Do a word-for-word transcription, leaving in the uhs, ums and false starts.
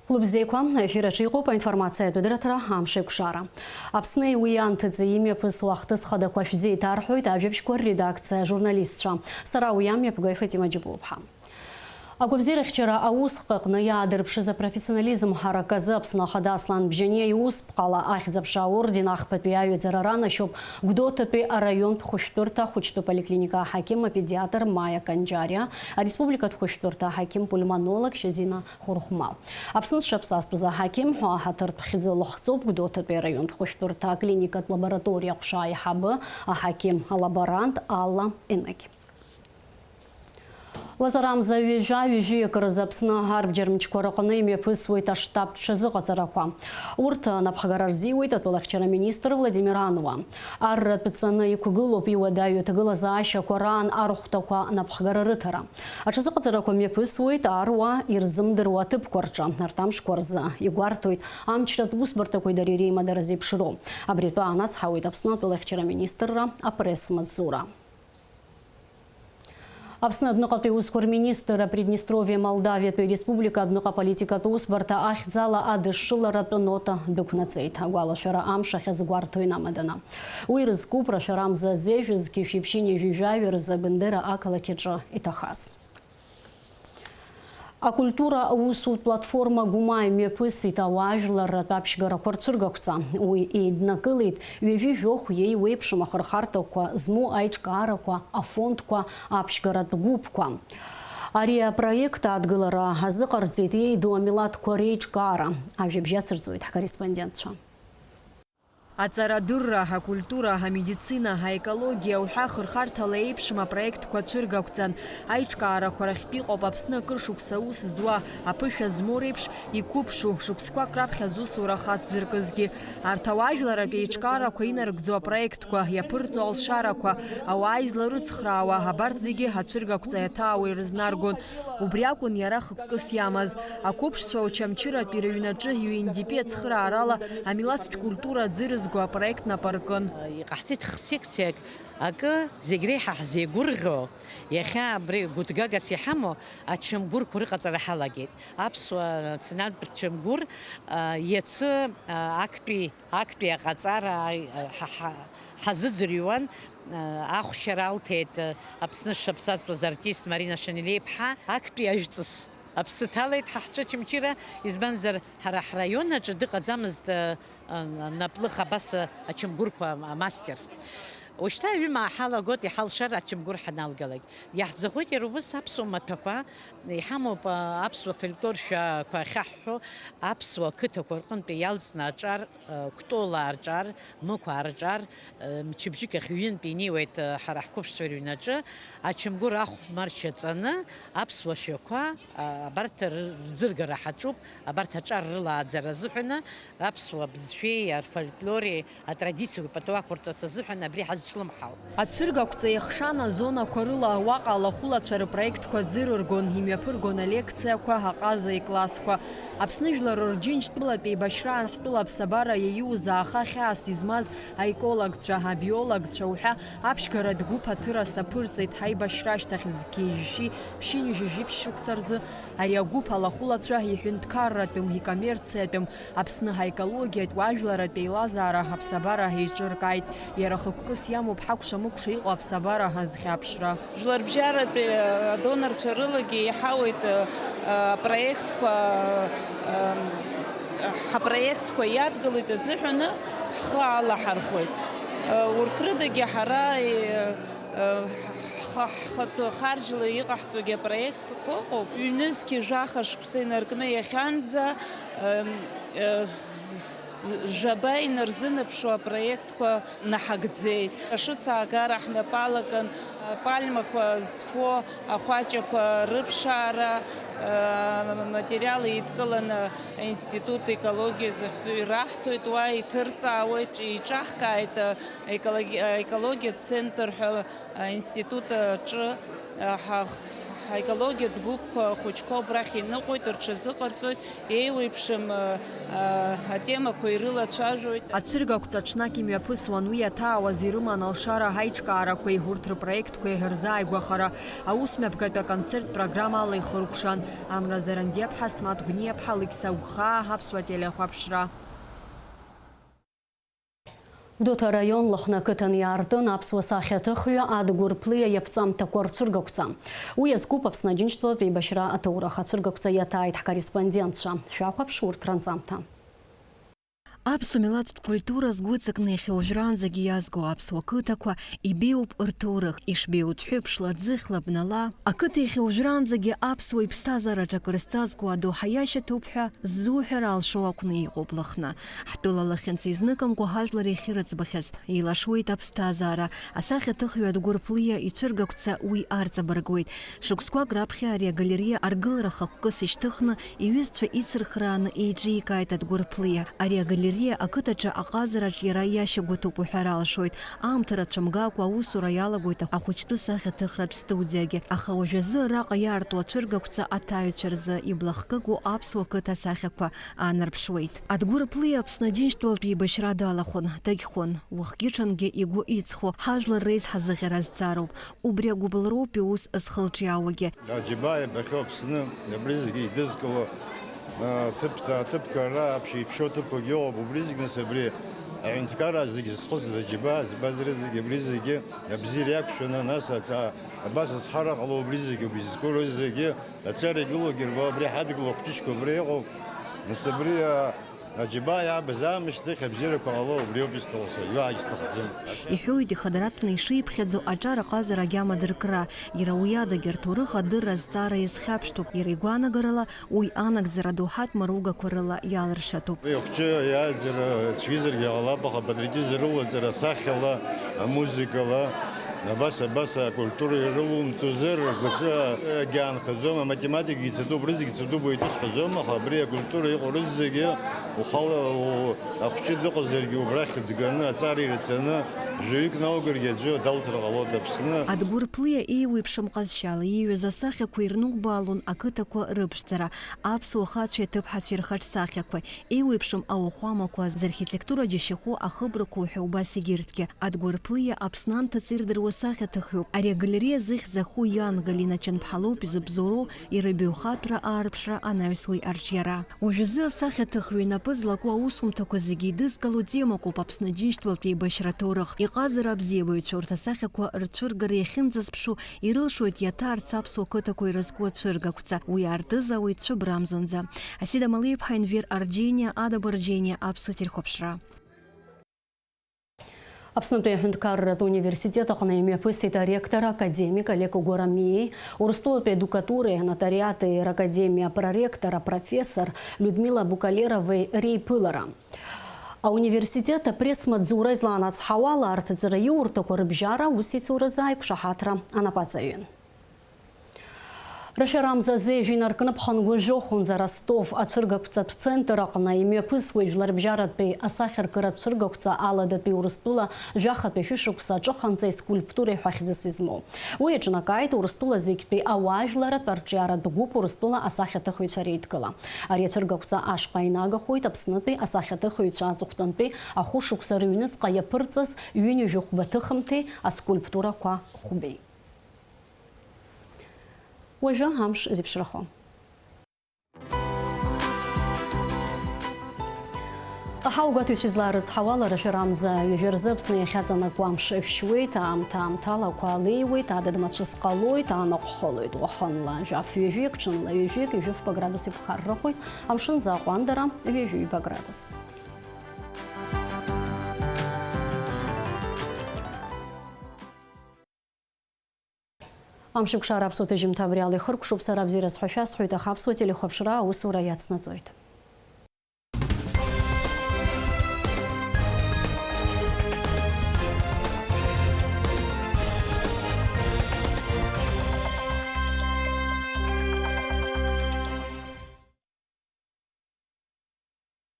Лыбзеиқәа, ефир аҿы иҟоуп аинформациатә дырраҭара «Амш еиқәшара». Аԥсни уи анҭыҵи имҩаԥысуа ахҭыс хадақәа шәзеиҭарҳәоит ажәабжьқәа рредакциа ажурналистцәа. Сара уи амҩаԥгаҩ Фатима Џьапуаԥҳа. Агәабзиарахьчара аусҟаҟны иаадырԥшыз апрофессионализм ҳарак азы Аԥсны Ахада Аслан Бжьаниа иусԥҟала Ахьӡ-аԥша аорден ахԥатәи аҩаӡара ранашьоуп Гәдоуҭатәи араионтә хәышәтәырҭа ахәыҷтәы поликлиника аҳақьым апедиатр Маиа Канџьариа, ареспубликатә хәышәтәырҭа аҳақьым-пульмонолог Шьазина Хурхәмал. Аԥсны зҽаԥсазтәыз аҳақьым ҳәа аҳаҭыртә хьӡы лыхҵоуп Гәдоуҭатәи араионтә хәышәтәырҭа аклиникатә лабораториа аҟәша аиҳабы, аҳақьым-лаборант Алла Енагь. Лаҵарамза ҩажәа, ҩажәи акы рзы Аԥсны арбџьар мчқәа рҟны имҩаԥысуеит аштабтә ҽазыҟаҵарақәа. Урҭ анапхгара рзиуеит атәылахьчара министр Владимир Ануа. Арратә ҵаны иқәгылоуп иуадаҩу аҭагылазаашьақәа раан архәҭақәа анапхгара рыҭара. Аҽазыҟаҵарақәа мҩаԥысуеит аруаа ирзымдыруа аҭыԥқәа рҿы. Арҭ амшқәа рзы игәарҭоит амчратә усбарҭақәеи дареи реимадара зеиԥшроу. Абри атәы аанацҳауеит Аԥсны атәылахьчара министрра апресс-маҵзура. Аԥсны адәныҟатәи усқәа рминистр Априднестровиа Молдавиатәи Республика адәныҟа политикатә усбарҭа ахьӡала адышшыларатә нота дықәнаҵеит. Агәалашәара амш ахьазгәарҭо инамаданы. Уи рызкуп рашәарамза зежә зқьи жәшәи ԥшьынҩажәи жәаҩа рзы Бендера ақалақь аҿы иҭахаз. Акультура аусутә платформа Гәымаа имҩаԥысит ауаажәларратә аԥшьгарақәа рцәыргақәҵа. Уи еиднакылеит ҩажәи жәохә иеиуеиԥшым ахырхарҭақәа змоу аиҿкаарақәа, афондқәа, аԥшьгаратә гәыԥқәа. Ари апроект адгылара азыҟарҵеит иеиду амилаҭқәа реиҿкаара. Ажәабжь ацырҵоит ҳкорреспондентцәа. Аҵарадырра, акультура, амедицина, аекологиа уҳәа хырхарҭала еиԥшым апроектқәа цәыргақәҵан. Аиҿкаарақәа рахьтә иҟоуп Аԥсны акыр шықәса аус зуа, аԥышәа змоу реиԥш, иқәыԥшу, шықәсқәак раԥхьа зусура хацзыркызгьы. Арҭ ауаажәларратә еиҿкаарақәа инарыгӡо апроектқәа, иаԥырҵо алшарақәа, ауаа изларыцхраауа, абарҭ зегьы ацәыргақәҵа иаҭаауа ирызнаргон. Убри акәын иара хықәкыс иамаз. Ақәыԥшцәа Очамчыратәи рыҩнаҿы ю ен ди пи ацхыраарала амилаҭтә культура аӡы рызго апроект нап аркын. Иҟаҳҵеит х-, секциак, акы зегь реиҳа ҳзеигәырӷьо, иахьа абри гәыҭгагас иҳамоу ачамгәырқәа рыҟаҵара ҳалагеит. Аԥсуа националтә чамгәыр, а, иацы, а, актәи, актәи аҟаҵара, а, ҳа-, ҳа-, ҳазыӡырҩуан, а, ахәшьара алҭеит, а, Аԥсны зҽаԥсазтәыз артист Марина Шанелиа-иԥҳа актәи ажәҵыс. Аԥсы ҭалеит ҳа ҳҿы Очамчыра, избанзар, ҳара ҳраион аҿы дыҟаӡамызт, а, а, наплых абас, а, ачамгәырқәа амастер. Ушьҭа аҩымаа ҳалагоит, иҳалшар ачамгәыр ҳаналгалак. Иаҳӡахоит иара убас аԥсуа маҭәақәа, иҳамоуп, а, аԥсуа фольклор шәақәа ахьаҳҳәо, аԥсуа қыҭақәа рҟынтәи иалҵны аҿар, а, Кәтолаа рҿар, Мықә арҿар, э, мчыбжьык ахь ҩынтә инеиуеит, э, ҳара ҳқәыԥшцәа рыҩнаҿы, ачамгәыр ахә маршьа ҵаны, аԥсуа шәақәа, а, абарҭ ры-, рӡыргара ҳаҿуп, абарҭ аҿар рылааӡара азыҳәаны, аԥсуа бызшәеи, афольклори, атрадициақәеи пату ақәырҵарц азыҳәан абри ҳазҿлымҳауп. Ацәыргақәҵа еихшан азонақәа рыла уаҟа алахәылацәа рпроектқәа ӡырыргон, имҩаԥыргон алекциақәа, аҟаза иклассқәа. Аԥсны жәлар рџьынџьтәылатә еибашьраан ҳтәыла аԥсабара иаиуз ааха хьаас измаз аекологцәа, абиологцәа уҳәа аԥшьгаратә гәыԥ аҭыр асаԥырҵеит ҳаибашьра ашьҭахь зқьи жәшәи ԥшьынҩажәи жәиԥшь шықәса рзы. Ари агәыԥ алахәылацәа иҳәынҭқарратәым, икоммерциатәым, Аԥсны ҳаекологиатә, уажәларратә еилазаара аԥсабара еиҿыркааит. Иара хықәкыс иамоуп ҳакәша-мыкәша иҟоу аԥсабара азхьаԥшра. Жәларбжьаратәи адонорцәа рылагьы иҳауеит, э, апроектқәа, э, ҳапроектқәа иадгылеит азыҳәаны ҳхы алаҳархәоит. Э, урҭ рыдагьы ҳара, э, э, ҳхы-, ҳхатәы харжьла иҟаҳҵогьы апроектқәа ыҟоуп. Ҩнызқьи жәаха шықәса инаркны иахьанӡа, э, э, жәаба инарзынаԥшуа апроектқәа наҳагӡеит. Ашыцаагара ҳнапы алакын, пальмақәа зфо ахәаҷақәа рыԥшаара, аматериал еидкыланы аинститут екологиа захьӡу ираҳҭоит, уа иҭырҵаауеит, иҿаҳкааит, екологи-, аекологиатә центр ҳәа аинститут аҿы ҳа-, Аекологиатә гәыԥқәа ахәыҷқәа убрахь иныҟәоит, рҽазыҟарҵоит, еиуеиԥшым, а, а, атемақәа ирылацәажәоит. Ацәыргақәҵа ҽнак имҩаԥысуан, уи иаҭаауаз ирыман алшара аиҿкаарақәеи урҭ рпроектқәеи рзааигәахара. Аус мҩаԥгатә аконцерттә программала ихыркәшан Амра Зарандиаԥҳа, Асмаҭ Гәниаԥҳа, Алықьса Гәхаа, Аԥсуа телехәаԥшра. Гәдоуҭа араион Лыхны ақыҭан иаартын аԥсуа сахьаҭыхҩы Адгәыр Ԥлиа иаԥҵамҭақәа рцәыргақәҵа. Уи иазкуп Аԥсны Аџьынџьтәылатә еибашьра аҭоурых. Ацәыргақәҵа иаҭааит ҳкорреспондентцәа. Шәахәаԥш урҭ ранҵамҭа. Аԥсуа милаҭтә культура згәы ҵакны иахьа уажәраанӡагьы иазго аԥсуа қыҭақәа ибеиоуп рҭоурых, ишбеиоу дәҳәыԥшла, ӡыхьла, бнала. Ақыҭа иахьа уажәраанӡагьы аԥсуа иԥсҭазаараҿы акыр зҵазкуа адоуҳа иашьаҭоуп ҳәа ззуҳәар алшо акәны иҟоуп Лыхны. Ҳтәыла лахьынҵа изныкымкәа ҳажәлар иахьырыӡбахьаз, еилашуеит аԥсҭазаара. Асахьаҭыхҩы Адгәыр Ԥлиа ицәыргақәҵа уи арҵабыргуеит. Шықәсқәак раԥхьа ари агалериа аргылара хықәкыс ишьҭыхны, иҩызцәа ицырхрааны еиҿикааит Адгәыр Ԥлиа. Ари агалериа ақыҭаҿы аҟазараҿ иара иашьагәыҭуп уҳәар алшоит. Аамҭа рацәа мгакәа аусура иалагоит ахәыҷтәы сахьаҭыхратә студиагьы, аха уажәазы араҟа иаарту ацәыргақәҵа аҭаҩцәа рзы иблахкыгоу аԥсуа қыҭа асахьақәа аанарԥшуеит. Адгәыр Ԥлиа Аԥсны Аџьынџьтәылатә еибашьра далахәын, дагьхәын, уахгьы-ҽынгьы игәы иҵхо, ҳажәлар реизҳа зыӷьара зҵароуп. Убри агәыбылроуп иус зхылҿиаауагьы. Аџьабаа иабахьоу Аԥсны, абри зегьы еидызкыло, а, ҭыԥ-, аҭыԥқәа ара аԥшьа иԥшьоу ҭыԥқәагьы ыҟоуп. Убри зегь, нас, абри аҳәынҭқарра зегь зызхысыз аџьабаа, збаз рызегь, абри зегьы абзиара иақәшәаны, нас аца-, абас азҳара ҟало, убри зегьы, убри зызку рызегьы аҵара игылоугьы рбо, абри ҳадгыло ахәҷышьқәа абри ыҟоуп. Нас абри, а, Аџьабаа иаабаз аамышьҭахь абзиарақәа ҟало, убриоуп исҭаху, сара уаҳагь сҭахӡам. Иҳәоит ихадаратәны ишиԥхьаӡо аҿар аҟазара агьама дыркра, иара уи адагьы рҭоурых адырра азҵаара иазхьаԥштәуп, иара игәаанагарала, уи анагӡара доуҳатә маругақәа рыла иалыршатәуп. Уи ахәҷы иааӡара цәгьазаргьы ҟалап, аха апатриотизм рылаҵара сахьала, амузыкала, Абас, абас акультура ирылумҵозар, ргәаҿы агьаанхаӡом, аматематикагьы цатәуп, рызегь цатәуп, уаҩ итәы сҳәаӡом, аха абри акультура иҟоу рызегьы ухала, у-, ахәҷы дыҟазаргьы убрахь дганы, аҵара ирҵаны, жәаҩык наугаргьы аӡәы далҵыр ҟалоит Аԥсны. Адгәыр Ԥлиа еиуеиԥшым ҟазшьала ииҩыз асахьақәа ирнукбаалон ақыҭақәа рыԥшӡара, аԥсуа хацәеи аҭыԥҳацәеи рхаҿсахьақәа, Еиуеиԥшым ауахәамақәа, зырхитектура џьашьахәу ахыбрақәа уҳәа убас егьырҭгьы. Адгәыр Ԥлиа Аԥсны анҭыҵ ирдыруа сахьаҭыхҩуп. Ари агалериа зыхьӡ аху иан Галина Чанԥҳа лоуп изыбзоуроу иара ибаҩхатәра аарԥшра анаҩс уи арҿиара. Уажәазы асахьаҭыхҩы инапы злаку аусумҭақәа зегьы идызкыло темакоуп Аԥсны Аџьынџьтәылатә еибашьра аҭоурых. Иҟазара абзиабаҩцәа урҭ асахьақәа рцәыргара иахьынӡазԥшу, ирылшоит иаҭаарц аԥсуа қыҭақәа ирызку ацәыргақәҵа. Уи аартызаауеит цәыббра амзанӡа. Асида Малиԥҳа, Енвер Арџьениа, Ада Барџьениа, Аԥсуа телехәаԥшра. Аԥснытәи аҳәынҭқарратә университет аҟны имҩаԥысит аректор академик Олег Гәарамиеи, Урыстәылатәи адукатуреи анотариати ракадемиа проректор апрофессор Людмила Букалеровеи реиԥылара. Ауниверситет апресс-маҵзура излаанацҳауала, арҭ аҵараиурҭақәа рыбжьара аусеицуразы аиқәшаҳаҭра анапаҵаҩын. Рашәарамза азы ҩажәи инаркны ԥхынгәы жәохәынӡа Ростов ацәыргақәҵатә центр аҟны имҩаԥысуеит жәларбжьаратәи асахьаркыратә цәыргақәҵа Аладатәи Урыстәыла жәахатәи шәышықәса аҿыханҵа искульптура иҳәахьӡыс измоу. Уи иаҿнакааит Урыстәыла зегьтәи ауаажәларатә арҿиаратә гәыԥ Урыстәыла асахьаҭыхҩцәа реидкыла. Ари ацәыргақәҵа ашҟа инагахоит Аԥснытәи асахьаҭыхҩцәа аҵыхәтәантәи ахәышықәса рыҩныҵҟа иаԥырҵаз ҩынҩажәи хәба ҭыхымҭеи аскульптурақәа хәбеи. Уажәы амш зеиԥшрахо. Аҳауагәаҭаҩцәа излаарыцҳауала, рашәарамза ҩажәа рзы Аԥсны иахьаҵанакуа амш шәшьуеит, аамҭа-аамҭала ақәа леиуеит, адыд мацәыс ҟалоит, анаҟә хылоит. Уахынла жәаф-ҩажәик, ҽынла ҩажәик, ҩажәи фба градус иԥхаррахоит, амшын аӡы аҟәандара ҩажәи ҩба градус. Амшеикәшара аԥсуа ҭыжьымҭа абри ала ихыркәшоуп, сара бзиараз ҳәа шәасҳәоит, аха аԥсуа телехәаԥшра аусура иацнаҵоит.